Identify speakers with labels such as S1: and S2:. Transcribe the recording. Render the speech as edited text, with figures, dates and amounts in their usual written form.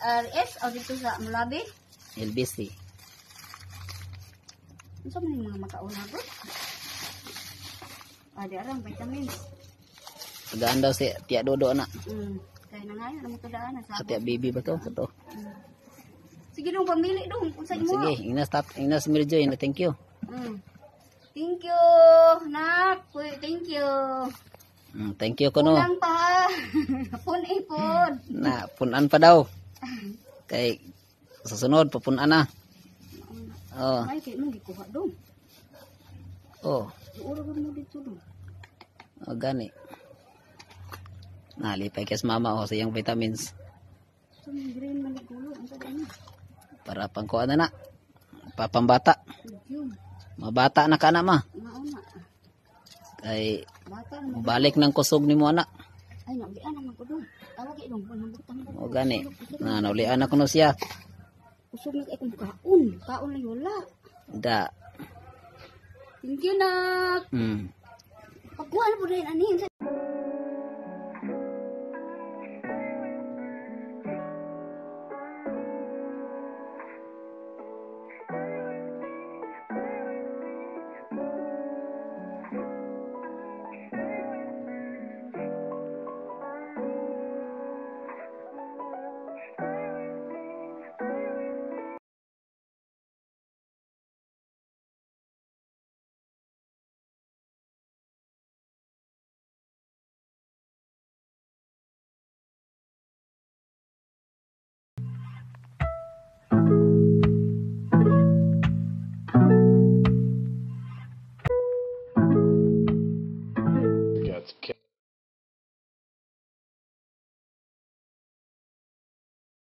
S1: LRS o dito sa Mulabi.
S2: LBC.
S1: Unsa man yung mga makauna ko? Ah, di arang vitamins.
S2: Tagaan daw si Tia Dodo na.
S1: Kaya na nga yun, ang tudaan na
S2: Sa Tia Bibi ba to? Ito.
S1: Sige dong, pamili dong. Unsa imo?
S2: Sige, ingnas tat, ingnas Mary Joy, na thank you.
S1: Thank you, nak. Uy, thank you.
S2: Thank you kuno.
S1: Kulang pa. Pun ipod.
S2: Na punan pa daw. Kay sa sunod papunan na. Oh,
S1: Ay, kay mong gikuha dong.
S2: oh,
S1: Uro mo dito dong.
S2: Oh gani. Nalipay kay sa mama oh sa iyang vitamins
S1: So, may green man gulo. Unsa ba ni?
S2: Para pangkuan na na. Papambata.
S1: Thank you.
S2: Mabata na ka na, ma.
S1: Mauna.
S2: Kay
S1: Bata na.
S2: balik ng kusog nimo, anak.
S1: Ay, naulian naman ko dong. Tawag dong. Panambutang ko.
S2: O gani. Na naulian na kuno siya.
S1: Kusog na kay kong kaon. Kaon lang wala.
S2: Da.
S1: Thank you, nak.
S2: Hmm.
S1: Pagkuha na po rin. Ano yun?